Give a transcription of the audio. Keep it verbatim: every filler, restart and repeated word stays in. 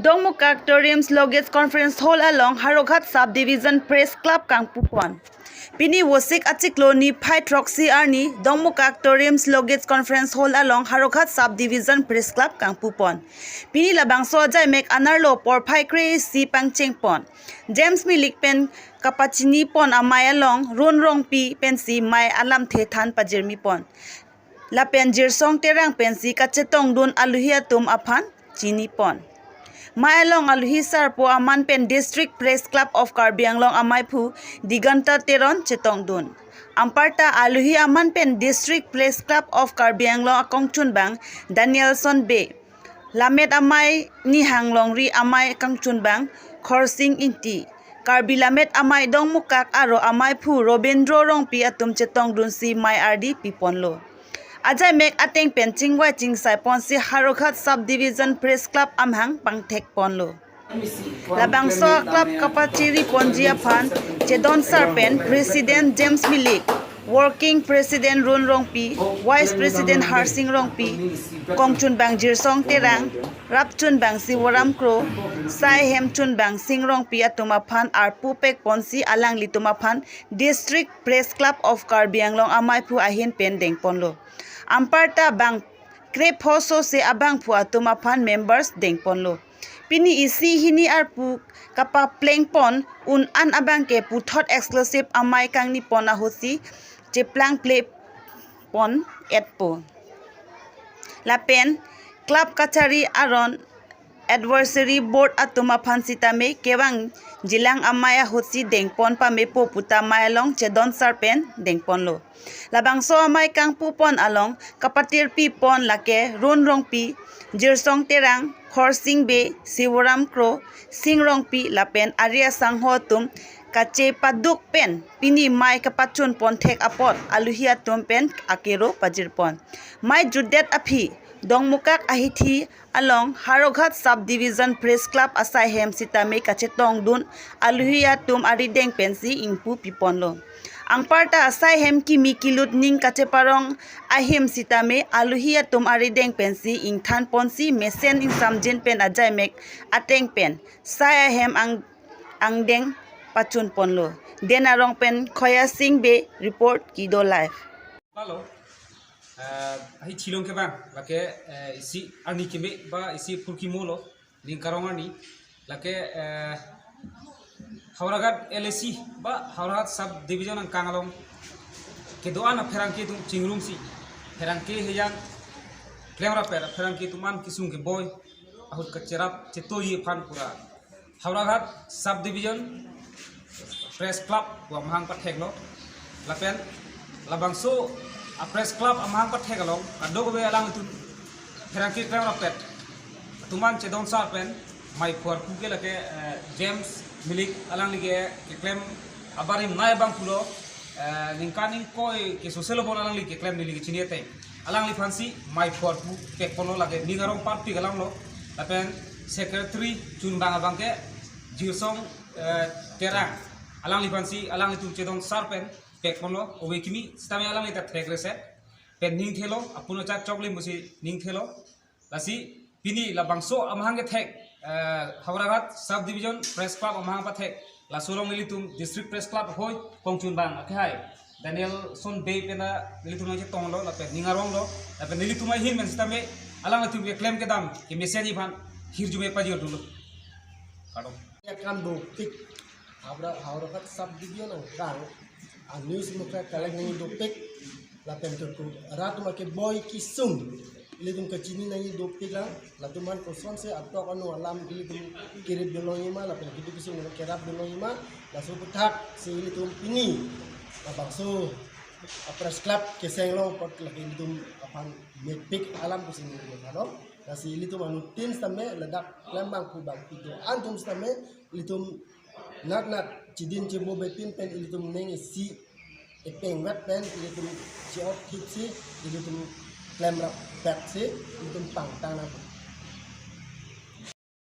Dongmukak Torims Logate Conference Hall along Howraghat Sub Division Press Club kangpupon. Pini Vosik achiklo niphai throksi arni Dongmukak Torims Logate Conference Hall along Howraghat Sub Division Press Club kangpupon. Pini labangso ajaimek anerlo porphai kre-isi pangchengpon. James Milik pen kapachinipon amei along Ron Rongpi pensi mei alamthe than pajirmipon. Lapen Jirsong Terang pensi kachetongdun aluhi atum aphan chinipon. Mei along aluhi sarpo aman pen District Press Club of Karbi Anglong ameiphu Diganta Teron chetongdun. Anparta aluhi aman pen District Press Club of Karbi Anglong akongchunbang Danielson Bey, Lammet Amei Nihang Longri amei kangchunbang Khorsing Ingti, Karbi Lammet Amei Dongmukak aro ameiphu Robindro Rongpi atum chetongdunsi mei ardi piponlo. Ajaimek ateng pen chingvai chingsaiponsi Howraghat Sub Division Press Club amahang pangthekponlo. Labangso club kapachiriponji aphan Chedon Sar pen President James Milik, Working President Ron Rongpi, Vice President Harsing Rongpi, kongchunbang Jirsong Terang, rapchunbang Sivoram Kro, sai ahem chunbang Sing Rongpi atum aphan arpu pekponsi alanglitum aphan District Press Club of Karbi Anglong ameiphu ahin pen dengponlo. Anparta bang krephoso se abangphu atum aphan members dengponlo. Pini isi hini arpu kapaplengpon un-an abangke puthot exclusive amei kangnipon ahutsi cheplangplepon etpo. Lapen club kachari aron advisory board atum aphan sitame kevang jilang amei ahutsi dengpon pamepo puta mei along Chedon Sar pen dengponlo. Labangso amei kangpupon along kapatirpipon lake Ron Rongpi, Jirsong Terang, Khorsing Bey, Sivoram Kro, Sing Rongpi lapen ari asangho atum kachepaduk pen pini mei kapachunpon thek apot aluhi atum pen akero pajirpon. Mei jutdet aphi Dongmukak ahithi along Howraghat Sub Division Press Club asai ahem sitame kachetongdun aluhi atum arideng pensi ingpu piponlo. Anparta asai ahem kimi kilut ning kacheparong ahem sitame aluhi atum arideng pensi ingthanponsi mesen ingsamjin pen ajaimek ateng pen sai ahem ang angdeng pachunponlo. Den Arong pen Khoya Sing Bey report, Kido Live. Halo, eh, ahi chilong ke bang, lake, eh, isi arni keme ba isi purkimo lo, ning karong arni, lake, eh, Howraghat L A C ba Howraghat Sub Division angkang along kedo-an apherangke atum chingrumsi, pherangke hejang klemrap pet apherangke atum an kesung keboi ahut kacherap chetoji aphan pura Howraghat Sub Division Press Club pu amahang patheklo. Lapen labangso a Press Club amahang pathek along kadokave alangtum pherangke klemrap pet atum an Chedon Sar pen meiphu arpu ke lake, eh, James Milik, alangli ke keklem abarim nai abang pulo, eh, ningkan ingkoi ke soselo bon alangli keklem neli kechini ateng. Alangliphansi meiphu arpu pekponlo, lake ning arong parpik alam lo. Lapen secretary chunbang abangke Jirsong, eh, Terang. Alangliphansi alanglitum Chedon Sar pen pekponlo, ove kimi sitame alangli ta thek reset pen ning thelo, apuno chak choklim pusi ning thelo. Lasi pini labangso amahang kethek, eh, Howraghat Sub Division Press Club amahang pathek, laso along nelitum District Press Club ahoi kongchunbang akehai Danielson Bey pen nelitum nangchetonglo, lapen ning aronglo, lapen nelitum ahin men sitame alanglitum keklem kedam kemesen aphan hirjume pajirdulo. Kardom. Akam dopik, Howraghat Sub Division angkang a news mukha collect nangji dopik, lapen ke ku rat ma keboi kesung ilitum kachini nangji dopik lang. Latum an kosonsi atok anu alam ilitum kerip dun longji ma, lapen keduk kesung kerap dun longji ma, laso aputhaksi ilitum pini labangso a Press Club keseng along apot lake ilitum aphan mepik alam pusi nelitum than lo. Lasi ilitum anuttin sitame ladak klem bangphu bangphi do-an atum sitame ilitum natnat chidin chebo bepin pen ilitum ning isi epeng vet pen ilitum chi-ot thipsi ilitum klemrap petsi ilitum pangtang nang.